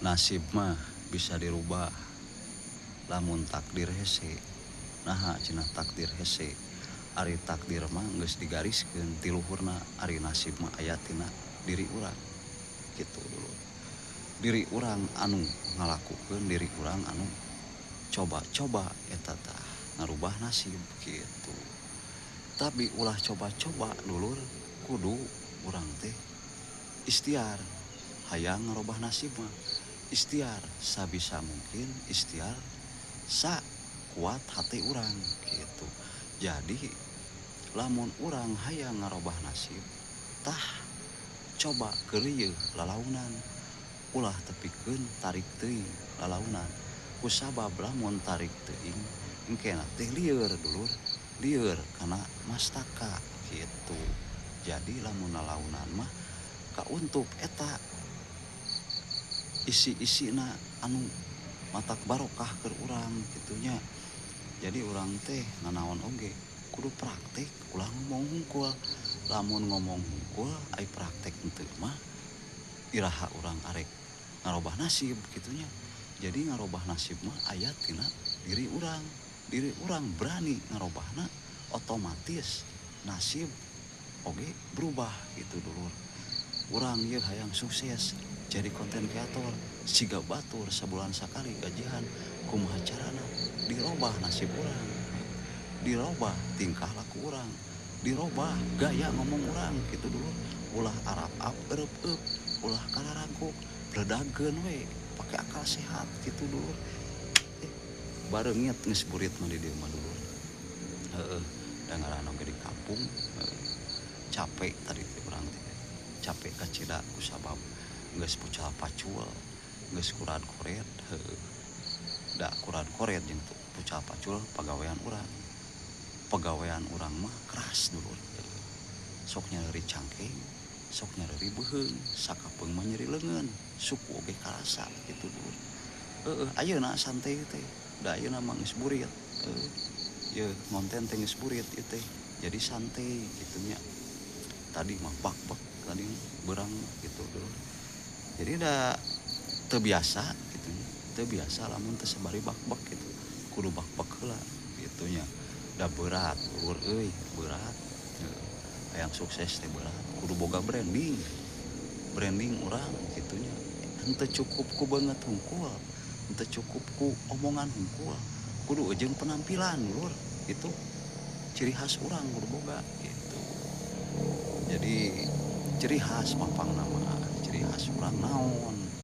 Nasib mah bisa dirubah, lamun takdir hese. Naha cenah takdir hese? Ari takdir mah geus digariskeun ti luhurna, ari nasib mah aya tina diri urang kitu dulur. Diri urang anu ngalakukeun, diri urang anu coba-coba eta tah ngarubah nasib kitu. Tapi ulah coba-coba dulur, kudu urang teh ikhtiar hayang ngarubah nasib mah, ikhtiar sabisa mungkin, ikhtiar sakuat hati urang gitu. Jadi lamun urang hayang ngarubah nasib tah coba keureuyeun lalaunan, ulah tepikeun tarik teuing lalaunan. Kusabab lamun tarik teuing engkena teh lieur dulur, lieur kana mastaka gitu. Jadi lamun lalaunan mah kauntup eta isi-isina anu matak barokah keur urang kitunya. Jadi urang teh nanaon oge kudu praktek, ulah ngomong hungkul. Lamun ngomong hungkul ai praktek henteu mah iraha urang arek ngarobah nasib kitunya. Jadi ngarobah nasib mah aya tina diri urang. Diri urang berani ngarobahna, otomatis nasib oge berubah gitu dulur. Urang ieu hayang sukses jadi konten kreator siga batur sabulan sakali gajian, kumaha carana dirobah nasib urang, dirobah tingkah laku urang, dirobah gaya ngomong urang gitu dulur. Ulah arap ap erep ep, ulah kararangkuk, bledagkeun we pake akal sehat gitu dulur. Bareungit geus burit mah di dieu mah dulur. Heeh, da ngaranna oge di kampung, capek tadi teh urang teh. Capek kacida kusabab geus pucal pacul, geus kurad koret, heueuh. Da kurad koret jeung pucal pacul pagawean urang. Pagawean urang mah keras dulur. Sok nyeri cangkeng, sok nyeri beuheung, sakapeung mah nyeri leungeun, suku oge karasa kitu dulur. Heeh, ayeuna santai teh. Da ayeuna mah geus burit. Heeh. Yeuh ngonten teh geus burit ieu teh. Jadi santai kitu nya. Tadi mah bak-bak tadi beurang gitu dulur. Jadi da teu biasa kitu nya. Teu biasa lamun teu sabari bak-bak gitu. Kudu bak-bak heula kitu nya. Da berat dulur euy, berat. Hayang sukses teh berat, kudu boga branding. Branding urang kitu nya. Henteu cukup ku beungeut hungkul, henteu cukup ku omongan hungkul, kudu jeung penampilan dulur. Itu ciri khas urang kudu boga gitu. Jadi ciri khas mapang nama, ciri khas urang naon